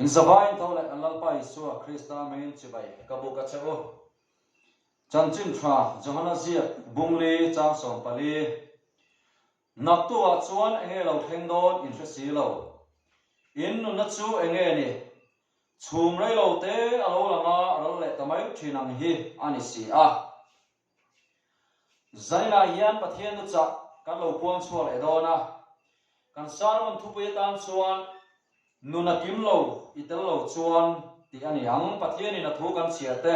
In zavaiin tho leh kan Lalpa Isua Krista hmingin chibai ka buk a che u. Chanchin tha Johana ziak bungli chang 14. Naktuah chuan enge lo thleng dawn in hre si lo. In nunna chu enge ni? Chhum rei lo te a lo lang a, ral leh ta mai thin ang hi a ni si a. Zainah hian Pathian nu chah kan lo puang chhuak leh dawn a, kan sermon thupui atan chuan Nun a kim lo, i tel lo chuan tih a ni ang. Pathianin a thu kan chhiar te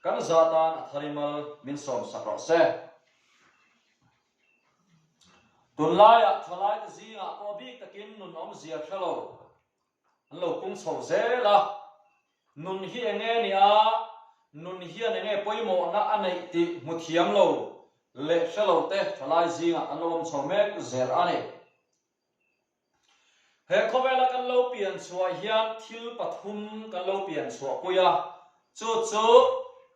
kan za tan a tharimal min sawm sak rawh se. Tunlaiah thalaite zingah pawh bik takin nun awmzia hre lo An lo pung chho zel a, nun hi eng nge nia, nun hian eng nge pawimawhna a neih tih hmu thiam lo leh hre lo te thalai zingah an lo awm chho mek zel a ni. He khawvela kan lo pian chhuah hian thil pathum kan lo pian chhuah pui a, chu chu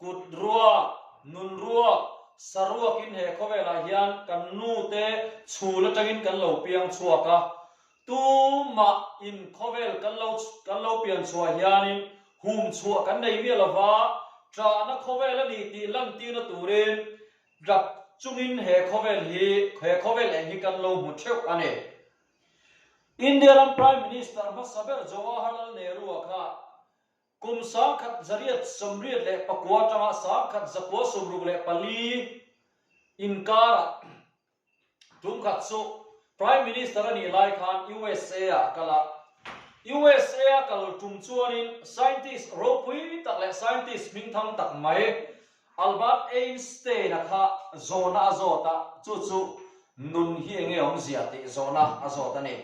kut ruak, nun ruak, saruakin he khawvelah hian kan nu te chhul atangin kan lo piang chhuak a, Tumah in khawvel kan lo kan lo pian chhuah hianin hum chhuah kan nei miah lova, ṭahna khawvel a ni tih lantirna turin ṭap chungin he khawvel hi he khawvel eng hi kan lo hmu ṭheuh a ni. India ram Prime Minister hmasa ber Jawaharlal Nehru-a kha kum 1989 aṭanga 1964 inkarah Tumkhat chu Prime Minister a nih lai khan USA ah a kal a. USA a kal tum chuanin scientist ropui tak leh scientist hmingthang tak mai Albert Einstein-a kha zawhna a zawt a, chu chu nun hi enge awmzia tih zawhna a zawt a ni.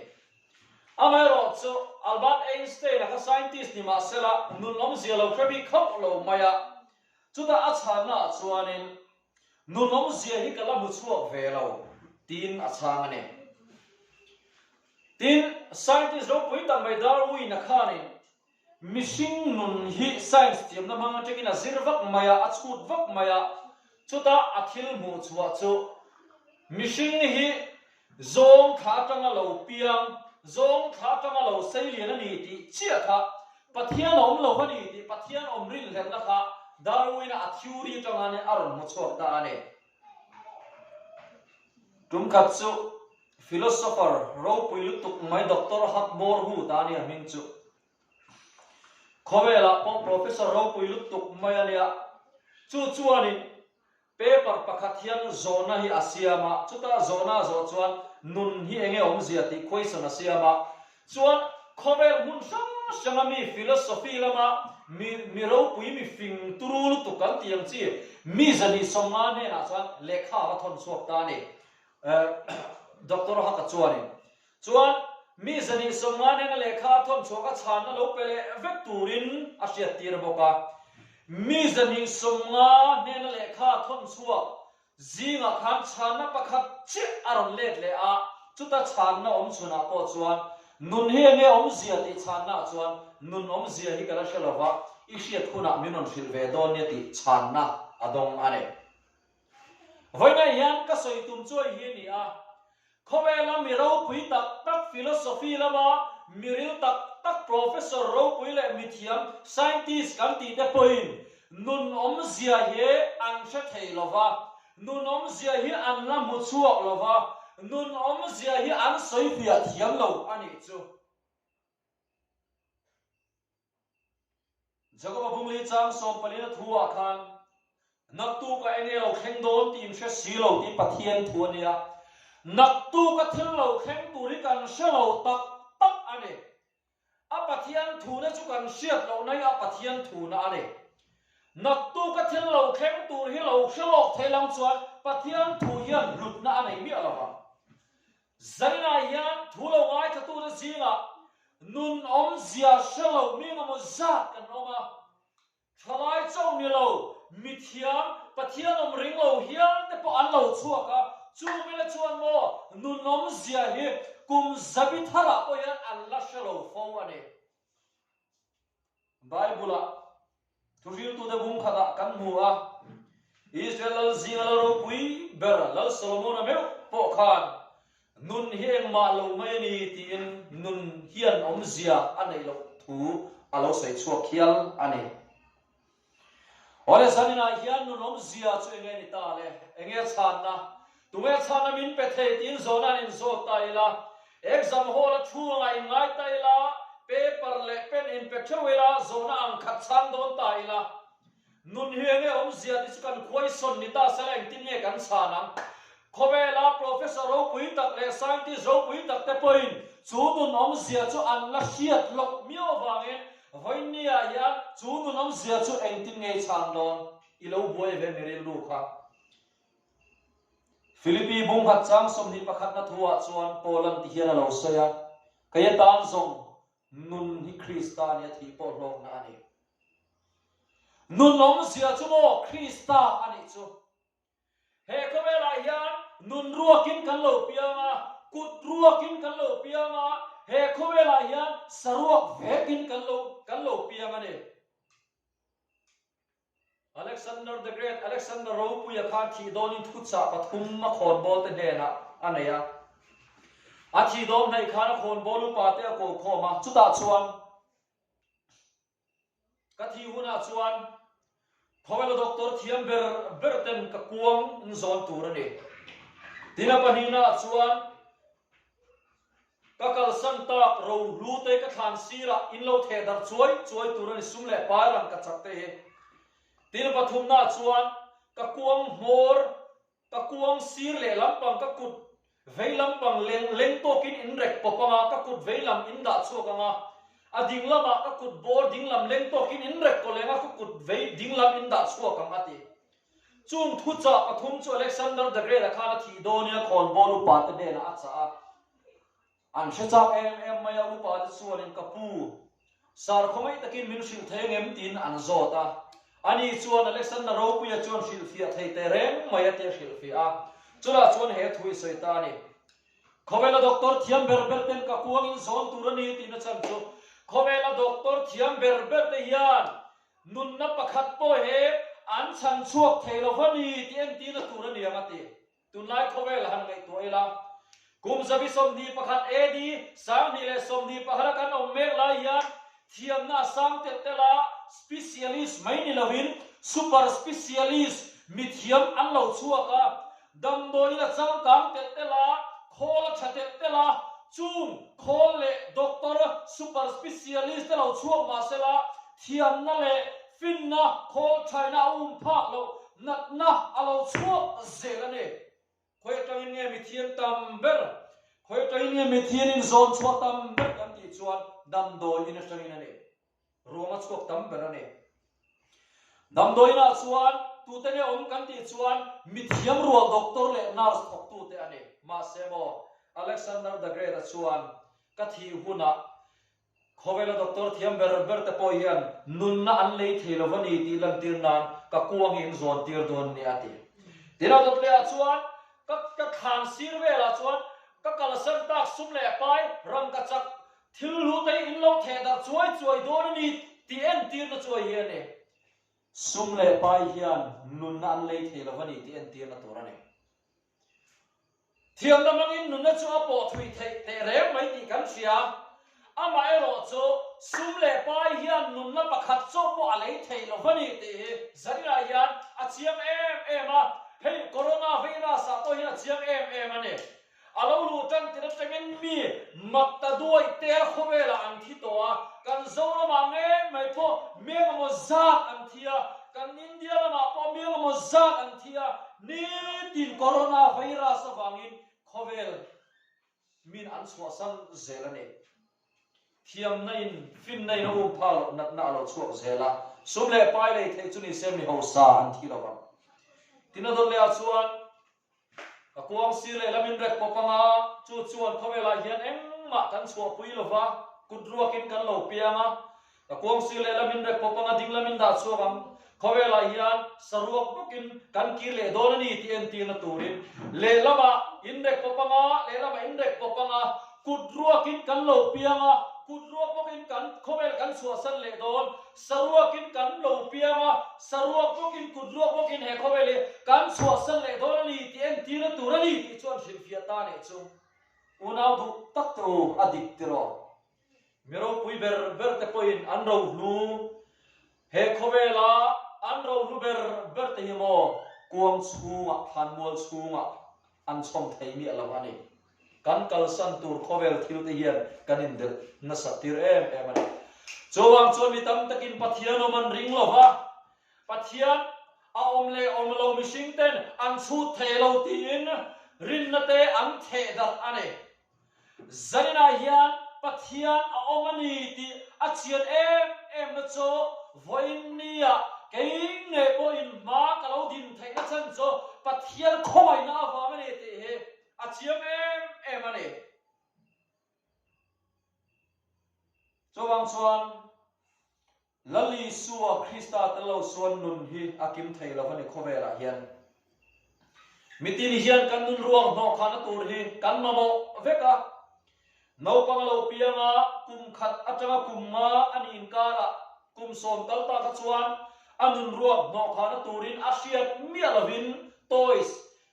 Amaherawh chu Albert Einstein-a kha scientist ni mahsela nun awmzia lo hre bik hauh lo mai a, chutah a chhanna ah chuanin Nun awmzia hi ka la hmu chhuak ve lo, tiin a chhang a ni. Tin, scientist ropui tak mai Darwin-a khanin mihring nun hi science thiamna hmang atangin a zir vak mai a, a chhut vak mai a, chutah a thil hmuh chhuah chu mihring hi Zawng thla atanga lo piang, zawng thla atanga lo seilian a ni tih chiah kha Pathian awm lo a ni tih Pathian awm rinhlelhna kha Darwin-a a theory atanga a rawn hmu chhuak ta a ni. Tum khat chu philosopher ropui lutuk mai Doctor Hakbor Hu ta a nia hming chu. Khawvelah pawh professor ropui lutuk mai a nia. Chu chuanin Paper pakhat hian zawhna hi a siam a, chuta zawhna a zawh chuan nun hi enge awmzia tih question a siam a. Chuan khawvel hmun hrang hranga mi philosophy lama mi mi ropui mi fing turu lutuk kan tih ang chi mi 150 hnenah chuan lehkha a va thawn chhuak ta a ni. Doctor Haka chuanin Chuan, mi 150 nena lehkha a thawn chhuak a chhanna lo pe leh vek turin a hriattir bawk a. Mi 150 nena lehkha a thawn chhuak zingah khan chhanna pakhat chiah a rawn let leh a, chuta chhanna awm chhunah pawh chuan nun hi enge awmzia tih chhannaah chuan nun awmzia hi ka la hre lova, i hriat hunah min rawn hrilh ve dawn nia tih chhanna a dawng a ni. Vawiinah hian ka sawi tum chuai hi a ni a, khawvela mi ropui tak tak philosophy lama mi ril tak tak professor ropui leh mithiam scientist kan tih te pawhin nun awmzia hi an hre thei lo va, nun awmzia hi an la hmu chhuak lo va, nun awmzia hi an sawi fiah thiam lo a nih chu. Jakoba bungli chang sawmpalina thu-ah khan, Naktuka enge lo thleng dawn tih in hre si lo tih Pathian thu a nia. Naktuka thil lo thleng tur hi kan hre lo tak tak a ni. A Pathian thuna chu kan hriat lohna hi a Pathian thuna a ni. Naktuka thil lo thleng tur hi lo hre lawk thei lang chuan Pathian thu hian hlutna a nei miah lo vang. Zainah hian thu lo ngaithlatute zingah nun awmzia hre lo mi engemaw zat kan awm a, thalai chauh ni lo, mithiam, Pathian awm ring lo hial te pawh an lo chhuak a, chu mila chuan maw nun awmzia hi kum zabi tharah pawh hian an la hre lo fo a ni. Bible-ah Thuhriltute bung khatah kan hmu a, Israel lal zinga lal ropui ber Lal Solomon-a meuh pawh khan nun hi engmah lo mai a ni tiin nun hian awmzia a neih loh thu a lo sawi chhuak hial a ni. Awle zaninah hian nun awmzia chu enge ni ta le? Enge chhanna? Tunge chhanna min pe thei tiin zawhna an inzawt ta ila, exam hall a thu anga inngai ta ila, paper leh pen inpe theuh ila, zawhna ang khat chhang dawn ta ila, Nun hi enge awmzia tih chu kan khuaisawn ni ta sela engtin nge kan chhan ang? Khawvela professor ropui tak leh scientist ropui tak te pawhin chu nun awmzia chu an la hriat loh miau avangin vawiinniah hian chu nun awmzia chu engtin nge i chhan dawn? I lo buai ve mi rilru kha. Philippi bunghat chang 21 na thuah chuan Paulan ti hian a lo sawi a, Kei atan zawng nun hi Krista nia thih pawh hlawkna a ni. Nun awmzia chu maw Krista a nih chu. He khawvelah hian nun ruakin kan lo piang a, kut ruakin kan lo piang a, he khawvelah hian saruak vekin kan lo kan lo piang a ni. Alexander the Great, Alexander Ropuia khan thih dawnin thuchah pathum a khawnbawl te hnenah a nei a. A thih dawn hnaih khan a khawnbawl upa te a ko khawm a, chutah chuan Ka thih hunah chuan khawvela doctor thiam ber ber ten ka kuang in zawn tur a ni. Tin a pahnihnaah chuan ka kalsan tak rohlu te ka thlan sirah in lo theh darh chuai chuai tur a ni sum leh pai rang ka chak te hi. Tin a pathumnaah chuan ka kuang hmawr Ka kuang sir leh lampang ka kut vei lampang leng leng tawkin in rek pawp anga ka kut vei lam in dah chhuak anga a ding lamah ka kut bawr ding lam leng tawkin in rek kaw leng a ka kut vei ding lam in dah chhuak ang a ti. Chung thuchah pathum chu Alexander the Great-a khan a thih dawnin a khawnbawl upa te hnenah a chah a. An hre chak em em mai a, upa te chuanin ka pu, Sar khawngaih takin min hrilh thei angem tiin an zawt a. Ani chuan Alexander Ropuia chuan hrilhfiah thei teh reng mai a tia hrilhfiah a. Chutah chuan he thu i sawi ta a ni. Khawvela doctor thiam ber ber ten ka kuangin zawn tur a ni tihna chhan chu khawvela doctor thiam ber ber te hian nunna pakhat pawh he an chhan chhuak thei lo va ni tih entirna tur a ni ang a ti. Tunlai khawvel han ngaihtuah ila, kum 21 AD 2021 a kan awm mek lai hian thiamna a sang telh telh a, specialist mai ni lovin super specialist mithiam an lo chhuak a, damdawiin a changkang telh telh a, khawl a tha telh telh a, chung khawl leh doctor super specialist te lo chhuak mahsela thiamna leh Finna khawl thaina a um phak loh natna a lo chhuak zel a ni. Khawi atangin nge mithian tam ber, khawi atangin nge mithian in zawn chhuah tam ber kan tih chuan damdawi in atangin a ni. Ruang a chhuak tam ber a ni. Damdawi inah chuan tute nge awm kan tih chuan mithiam rual doctor leh nurse thawktute a ni. Mahse maw Alexander the Great-a chuan ka thih hunah Khawvela doctor thiam ber ber te pawh hian nunna an lei thei lo va ni tih lantir nan ka kuang hi in zawn tir dawn nia a ti. Tin a dawt lehah chuan ka ka thlan sir velah chuan ka kalsan tak sum leh pai rangkachak thil hlu te hi in lo theh darh chuai chuai dawn a ni tih entirna chu a hi a ni. Sum leh pai hian nunna an lei thei lo va ni tih entirna tur a ni. Thiamna hmangin nunna chu a pawh thui theih teh reng mai tih kan hria. Amaherawhchu, sum leh pai hian nunna pakhat chauh pawh a lei thei lo va ni tih hi zaninah hian a chiang em em a, hei Corona virus-ah pawh hian a chiang em em a ni. A lo luh tan tir atangin mi mak ta duai tel khawvelah an thi tawh a, kan Zoramah ngei mai pawh mi engemaw zat an thi a, kan India lamah pawh mi engemaw zat an thi a, Nitin Corona virus avangin khawvel min an chhuahsan zel a ni. Thiamna in, finna in a um phak loh natna a lo chhuak zel a, sum leh pai lei theih chu ni se mi hausa an thi lo vang. Tin a dawt leh ah chuan ka kuang sir leh lamin rek pawp anga chu chuan khawvelah hian engmah kan chhuahpui lo va, kut ruakin kan lo piang a, Ka kuang sir lehlam in rek pawp anga dinglam in dah chhuak ang. Khawvelah hian saruak bawkin kan kir leh dawn a ni tih entirna turin lehlamah in rek pawp anga, lehlamah in rek pawp anga kut ruakin kan lo piang a, kut ruak bawkin kan khawvel kan chhuahsan leh dawn. Saruakin kan lo piang a, saruak bawkin kut ruak bawkin he khawvel hi kan chhuahsan leh dawn a ni tih entirna tur a ni tih chuan hrilhfiah ta nih chu unau duh tak te u a dik tiraw. Mi ropui. ropui ber ber te pawhin an rohlu he khawvela an rohlu ber ber te hi maw kuang chhungah thlanmual chhungah an chhawm thei miah lo a ni. Kan kalsan tur khawvel thil te hian kan indelh nasat tir em em a ni. Chuvang chuan mi tam takin Pathian awm an ring lo va, Pathian a awm leh awm lo mihring ten an chhut thei lo tiin rinna te an theh darh a ni. Zaninah hian Pathian a awm a ni tih a chian em em na chu vawiin nia kei ngei pawhin hma ka lo din theihna chhan chu Pathian khawngaihna avang a ni tih hi a chiang em em a ni. Chuvang chuan Lal Isua Krista tel lo chuan nun hi a kim thei lo a ni khawvelah hian. Mitin hian kan nun ruang hnawhkhahna tur hi kan mamawh vek a. Naupang a lo piang a, kum khat atanga kum nga a nih inkarah kum sawm kal ta kha chuan a nun ruang hnawhkhahna turin a hriat miah lovin toys,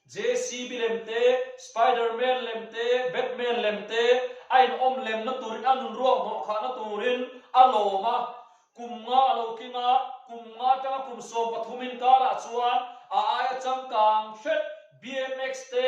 JCB lem te, Spiderman lem te, Batman lem te a inawm lemna turin a nun ruak hnawhkhahna turin a lawm a. Kum nga a lo tling a, kum nga atanga kum 13 inkarah chuan a aia changkang hret BMX te,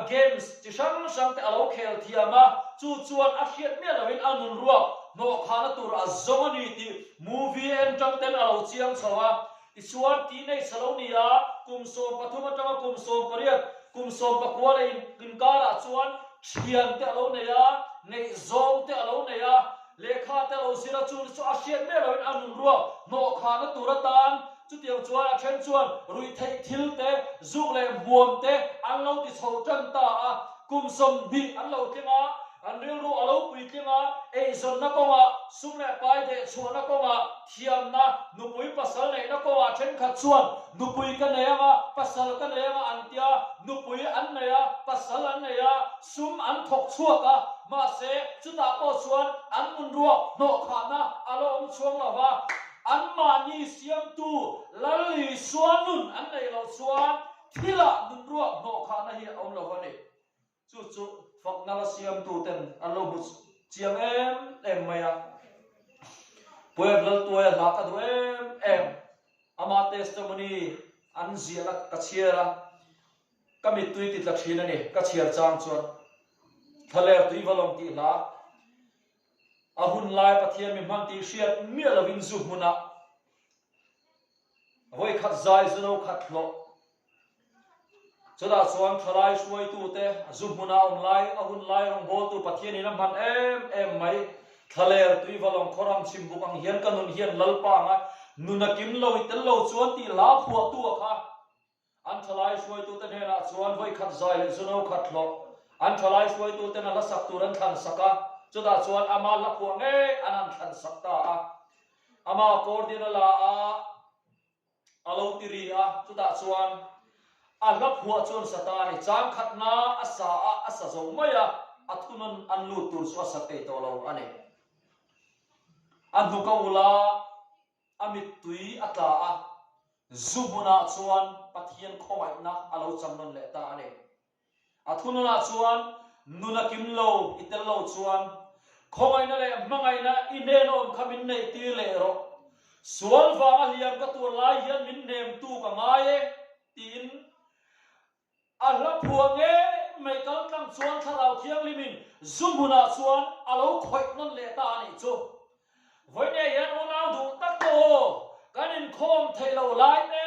games chi hrang hrang te a lo khel thiam a, chu chuan a hriat miah lovin a nun ruak hnawhkhahna tur a zawng a ni tih movie en tang ten a lo chiang chho a. Tichuan, teenage a lo ni a, kum 13 atanga kum 18, kum 19 leh inkarah chuan thian te a lo nei a, ngaihzawng te a lo nei a, lehkha te a lo zir a, chu chu a hriat miah loin a nun ruak hnawhkhahna tur atan chutiang chuan a then chuan ruihtheih thil te, zuk leh hmuam te an lo ti chho tan ta a, kum 20 an lo tling a, an rilru a lo puitling a, eizawnna kawngah, sum leh pai deh chhuahna kawngah, Thiamna, nupui pasal neihna kawngah thenkhat chuan nupui ka nei anga, pasal ka nei anga an tia, nupui an nei a, pasal an nei a, sum an thawk chhuak a, mahse chutah pawh chuan an nun ruak hnawhkhahna a la awm chuang lo va, anmahni siamtu Lal Isua nun an neih loh chuan thilah nun ruak hnawhkhahna hi a awm lo va ni. Chu chu fakna la siamtu ten an lo hmu chiang em em mai a. Puev Laltuaia hla ka duh em em. Ama testimony an ziahna ka chhiar a, ka mittui ti tla thin a ni, ka chhiar chang chuan. Thlaler tui va lawng tih hla a hun lai Pathian mi hman tih hriat miah lovin zu hmunah Vawikhat zai zu no khat hlawh. Chutah chuan thalai hruaitute zu hmuna awm lai, a hun lai rawngbawltu Pathianin a hman em em mai. Thlaler tui valawng khawram chhim buk ang hian ka nun hian Lalpa anga nun a kim lo i tel lo chuan tih hla phuahtu a kha. An thalai hruaitute hnenah chuan vawikhat zai leh zu no khat hlawh. An thalai hruaituten a hla sak tur an thlan sak a, chutah chuan ama hla phuah ngei an han thlan sak ta a. Ama accordion a la a, a lo ti ri a, chutah chuan a hla phuah chuan sa ta a ni. Chang khatna a sa a, a sa zo mai a, a thunawn an lut tur chu a sa thei tawh lo a ni. A hnuk a ulh a. A mittui a tla a, zu hmunah chuan Pathian khawngaihna a lo chang nawn leh ta a ni. A thununah chuan, Nun a kim lo, i tel lo chuan khawngaihna leh hmangaihna i hnen awm kha min neih tir leh rawh. Sual vanga hliam ka tuar lai hian min hnemtu ka ngai e, tiin A hla phuah ngei mai kal tlang chuan Thlarau Thianghlimin zu hmunah chuan a lo khawih nawn leh ta a nih chu. Vawinia hian unau duh tak te aw, kan inkhawm theih loh lai te,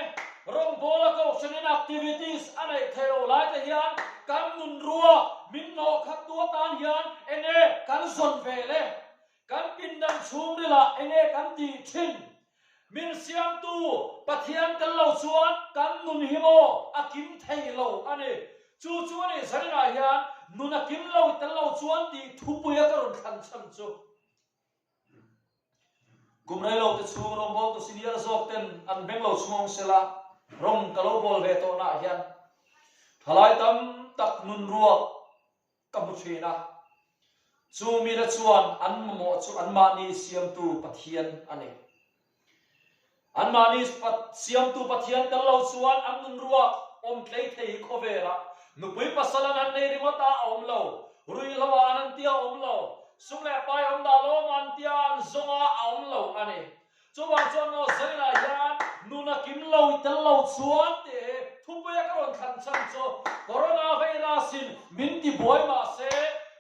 rawngbawla kohhranin activities a neih theih loh lai te hian kan nun ruak min hnawh khat tu atan hian enge kan zawn ve le? Kan pindan chhungrilah enge kan tih thin? Min siamtu Pathian tel lo chuan kan nun hi maw a kim thei lo a ni. Chu chu a nih zaninah hian nun a kim lo tel lo chuan tih thupuia ka rawn thlan chhan chu. Kum rei lo te chhung rawngbawltu senior zawk ten an beng lo chhung sela rawng ka lo bawl ve tawhnaah hian thalai tam tak nun ruak Ka hmu thin a, chu mite chuan an mamawh chu anmahni siamtu Pathian a ni. Anmahni siamtu Pathian tel lo chuan an nun ruak awm tlei thei hi khawvelah nupui pasal an han nei ringawt a a awm lo, ruihhlo ah an an tia a awm lo, sum leh pai awm dah lawm an tia an. awm lo a ni. Chuvang chuan maw Zainah hian nun a kim lo i tel lo chuan tih hi thupuia ka rawn thlan chhan chu Corona virus in min ti buai mah se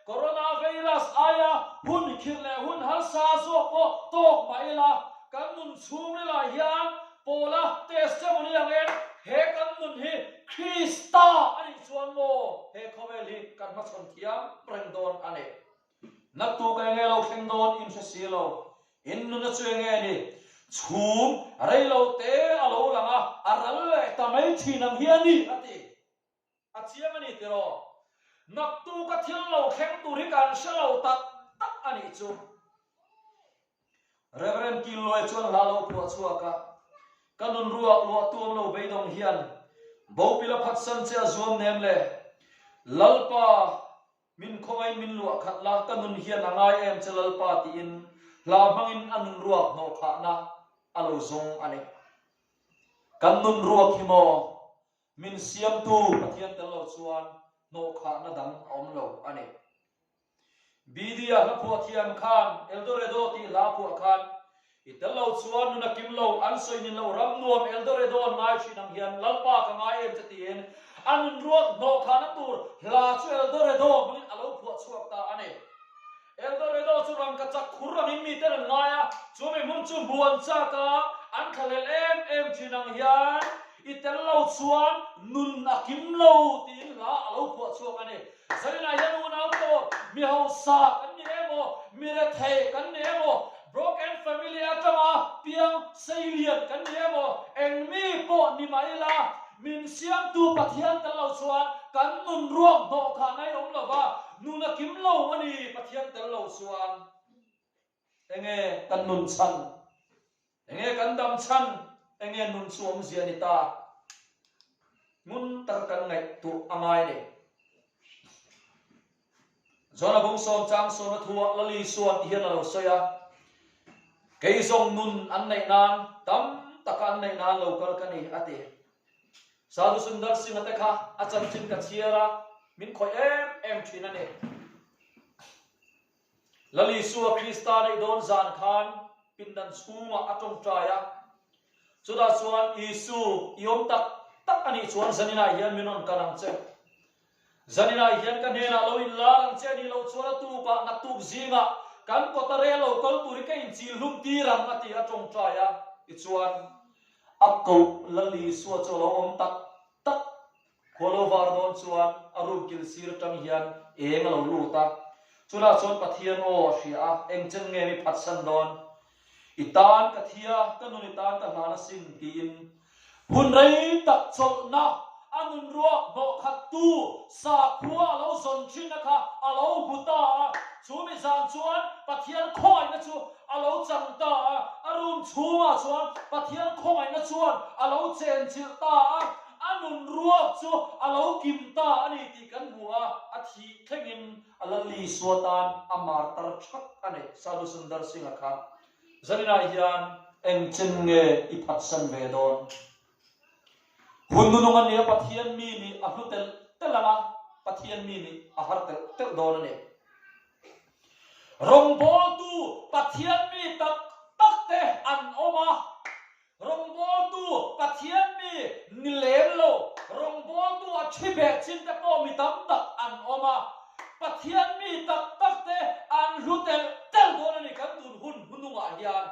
Corona virus aia hun khirh leh hun harsa zawk pawh tawk mah ila kan nun chhungrilah hian Pawla testimony angin he kan nun hi Krista a nih chuan maw he khawvel hi kan hmachhawn thiam reng dawn a ni. Naktuk eng nge lo thleng dawn in hre si lo. In nuna chu eng nge ni? Chhum rei lo te a lo lang a, a ral leh ta mai thin ang hi a ni, a ti. A chiang a ni tiraw? Naktuka thil lo thleng tur hi kan hre lo tak tak a nih chu. Rev. Killoe chuan hla lo phuah chhuak a, Ka nun ruak luah tuam lo beidawng hian Bopila phatsan che a zuam nem le. Lalpa Min khawngaiin min luah khat la, ka nun hian a ngai em che Lalpa tiin hla hmangin a nun ruak hnawhkhahna a lo zawng a ni. Kan nun ruak hi maw min siamtu Pathian tel lo chuan hnawhkhahna dang a awm lo a ni. BD-a hla phuah thiam khan Eldoredo tih hla phuah khan I tel lo chuan nun a kim lo, an sawi nin lo, ram nuam Eldoredo an ngai thin ang hian Lalpa ka ngai em che tiin a nun ruak hnawh khahna tur hla chu Eldoredo hmangin a lo phuah chhuak ta a ni. Eldoredo chu rangkachak khur angin miten an ngai a, chu mi hmun chu hmu an chak a, an thlahlel em em thin ang hian I tel lo chuan nun a kim lo tiin hla a lo phuah chhuak a ni. Zainah hian unau pawh mi hausa kan ni emaw, mi rethei kan ni emaw, broken family atanga piang seilian kan ni emaw, eng mi pawh ni mah ila, min siamtu Pathian tel lo chuan kan nun ruak hnawh kha ngai awm lo va, nun a kim lo a ni Pathian tel lo chuan. Enge kan nun chhan? Enge kan dam chhan? Enge nun chu awmzia ni ta? Ngun taka kan ngaihtuah a ngai ni. John-a bung sawm chang sawmna thuah Lali Suan ti hian a lo sawi a, Kei zawng nun an neih nan, tam taka an neih nan lo kal ka ni, a ti. Sadhu Sundar Singh-a te kha a chanchin ka chhiar a, min khawih em em thin a ni. Lal Isua Krista neih dawn zan khan pindan chhungah a tawngtai a. Chutah chuan Isu i awm tak tak a nih chuan zaninah hian min rawn kal ang che. Zaninah hian ka hnenah lo inlar ang che a nih loh chuan a tukah naktuk zingah kan kawta rel lo kal tur hi ka inchil hlum tir ang a ti a tawngtai a. Tichuan a koh Lal Isua chu a lo awm tak tak Khua lo var dawn chuan a room kil sir atang hian eng a lo lut a, chutah chuan Pathian aw a hria a, eng chen nge mi phatsan dawn? I tan ka thi a, ka nun i tan ka hlan asin tiin hun rei tak chawlhna a nun ruak hnawh khat tu sakhua a lo zawn thinna kha a lo hmu ta a, chu mi zan chuan Pathian khawngaihna chu a lo chang ta a, a room chhungah chuan Pathian khawngaihna chuan a lo chenchilh ta a. A nun ruak chu a lo kim ta a ni tih kan hmu a, a thih thlengin a Lal Isua tan a martar thak a ni. Sadhu Sundar Singh-a kha zaninah hian eng chen nge i phatsan ve dawn? Hun nunung a nia Pathian mi nih a hlu telh telh ang a, Pathian mi nih a har telh telh dawn a ni. Rawngbawltu Pathian mi tak tak te an awm a, Rawngbawltu Pathian mi ni lem lo, rawngbawltu a thi beh chin te pawh mi tam tak an awm a. Pathian mi tak tak te an hlu telh telh dawn a ni kan tun hun hunungah hian.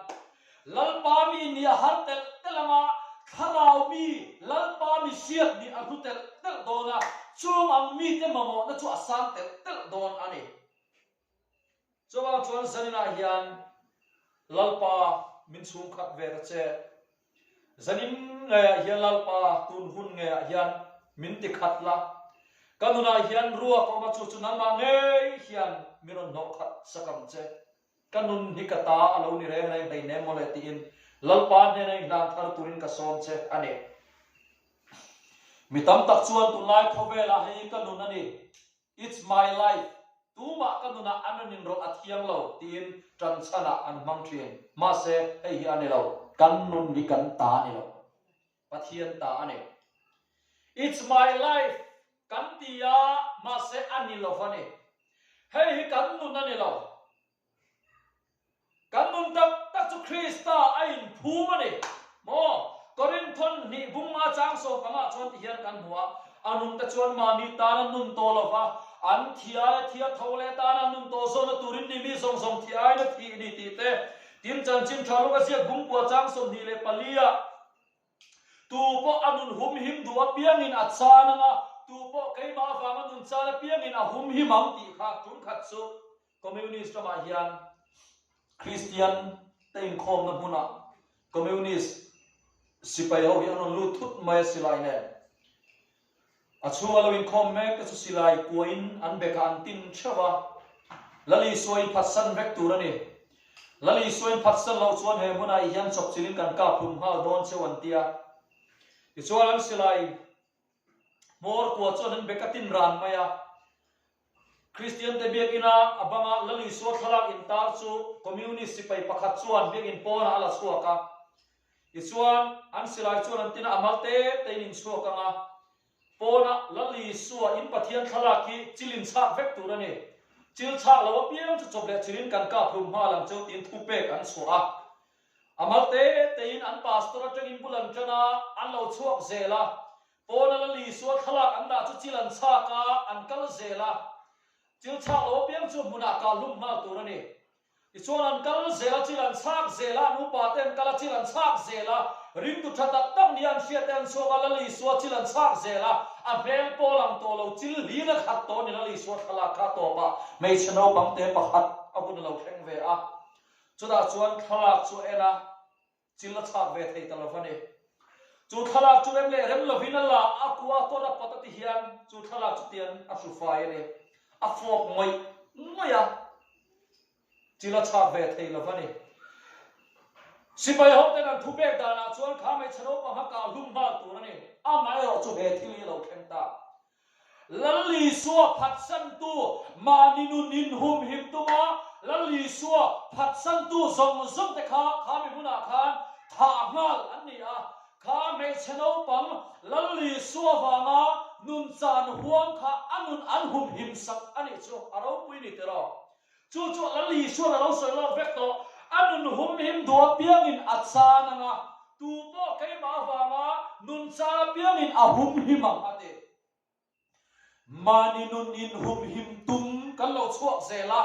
Lalpa mi nih a har telh telh ang a, thlarau mi Lalpa mi hriat nih a hlu telh telh dawn a, chung ang mite mamawhna chu a sang telh telh dawn a ni. Chuvang chuan zaninah hian Lalpa min chhungkhat ve ta che. Zanin ngeiah hian Lalpa tun hun ngeiah hian min ti khat la. Ka nunah hian ruak a awm a, chu chu nangmah ngei hian min rawn hnawh khat sak ang che. Ka nun hi ka ta a lo ni reng reng hleinem mawle tiin Lalpa hnena inhlan thar turin ka sawm che a ni. Mi tam tak chuan tunlai khawvelah hei ka nun a ni. It's my life, tumah ka nunah an rawn inrawlh a thiang lo tiin ṭan chhanah an hmang ṭhin. Mahse, hei hi a ni lo, kan nun hi kan ta a ni lo, Pathian ta a ni. It's my life kan ti a, mahse a ni lo va ni. Hei hi kan nun a ni lo. Kan nun tak tak chu. Krista a inphum a ni. Maw? Korinthon hnih bunga chang sawmpangah chuan ti hian kan hmu a, a nungte chuan mahni tan an nun tawh lo va, an thi aia thi a tho leh tan an nun tawh zawhna turin ni mi zawng zawng thi aiin a thih ni tih te, tin chanchin tha luk a ziak bungkua chang 24 ah Tu pawh a nun humhim duh apiangin a chan ang a, tu pawh keimah avanga nun chan apiangin a humhim ang tih kha tumkhat chu Communist ramah hian Kristian te inkhawmna hmunah Communist sipai ho hi an rawn lut thut mai a silai nen. A chhunga lo inkhawm mek te chu silai kuain an bekah an tin theuh a, Lal Isua in phatsan vek tur a ni. Lal Isua in phatsan loh chuan he hmunah i hian chawpchilhin kan kap hlum nghal dawn cheu an ti a. Tichuan an silai hmawr kua chuan an bek a tin ran mai a. Kristiante biakina a banga Lal Isua thlalak intar chu Communist sipai pakhat chuan biakin pawnah a la chhuak a. Tichuan, an silai chuan an tin a, a mal te tein in chhuak ang a. Pawnah Lal Isua in Pathian thlalak hi chil in chhak vek tur a ni. Chil chhak lo apiang chu chawp leh chilin kan kap hlum nghal ang cheu tiin thupek an chhuah a. A mal te tein an pastor atangin bul an tan a, an lo chhuak zel a. Pawna Lal Isua thlalak an dah chu chil an chhak a, an kal zel a. Chil chhak lo apiang chu hmunah kah hlum nghal tur a ni. Tichuan an kal zel a, chil an chhak zel a, an upa te an kal a, chil an chhak zel a, ringtu tha tak tak nia an hriat te an chhuak a, Lal Isua chil an chhak zel a, a hmel pawh lang tawh lo, chil hlir a khat tawh a ni, Lal Isua thlalak kha a tawp a, hmeichhe naupang te pakhat a hun a lo thleng ve a, chutah chuan thlalak chu a en a. Chil a chhak ve thei ta lo va ni. Chu thlalak chu rem leh rem lovin a la a kua a kawr a pawt a ti hian chu thlalak chu tian a hru fai a ni. A fawp ngawih ngawih a, chil a chhak ve thei lo va ni. Sipai hoten an thu pek danah chuan kha hmeichhe naupang a kah hlum nghal tur a ni. Amaherawh chu he thil hi a lo thleng ta. Lal Isua phatsantu, mahni nun inhumhim tuma Lal Isua phatsantu zawng zawng te kha kha mi hmunah khan thah nghal an ni a. Kha hmeichhe naupang Lal Isua vanga nun chan huam kha a nun an humhim sak a nih chu a ropui ni tiraw. Chu chu Lal Isua'n a lo sawi lawk vek tawh, a nun humhim duh apiangin a chan ang a, tu pawh keimah avanga nun chan apiangin a humhim ang a ti. Mahni nun inhumhim tum kan lo chhuak zel a,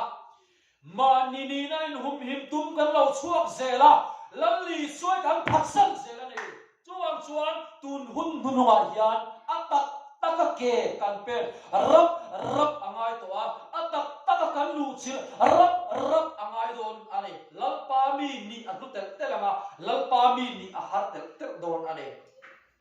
mahni nihna inhumhim tum kan lo chhuak zel a, Lal Isua kan phatsan zel a ni. Chuvang chuan tun hun hnuhnungah hian a tak taka ke kan pen rap rap a ngai tawh a, a tak taka kan luhchilh rap rap a ngai dawn a ni. Lalpa mi nih a hlu telh telh ang a, Lalpa mi nih a har telh telh dawn a ni.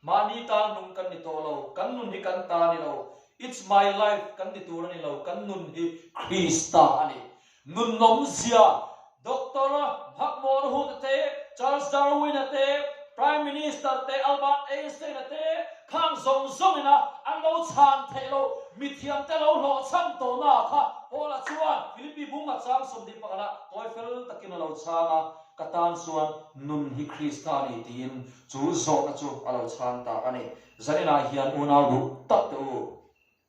Mahni tan nung kan ni tawh lo, kan nun hi kan ta a ni lo, It's my life kan ti tur a ni lo, kan nun hi Krista a ni. Nunnawmzia, Doctor Mhakmawr Hood-a te, Charles Darwin-a te, Prime Minister te, Albert Einstein-a te, khang zawng zawngin a an lo chhan theih loh, mithiamte lo hlawhchham tawhna kha Paula chuan Philippi bunga chang 21 ah tawi fel takin a lo chhang a, Ka tan chuan nun hi Krista a ni tiin chu zawhna chu a lo chhang ta a ni. Zaninah hian unau duh tak te u,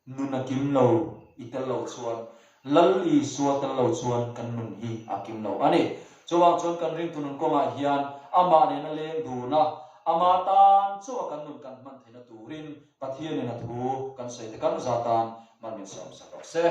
Nun a kim lo i tel lo chuan, Lal Isua tel lo chuan kan nun hi a kim lo a ni. Chuvang chuan kan ringtu nun kawngah hian amah nena leng dun a, ama tan chauha kan nun kan hman theihna turin Pathianin a thu kan sawi te kan za tan man min siamsak rawh se.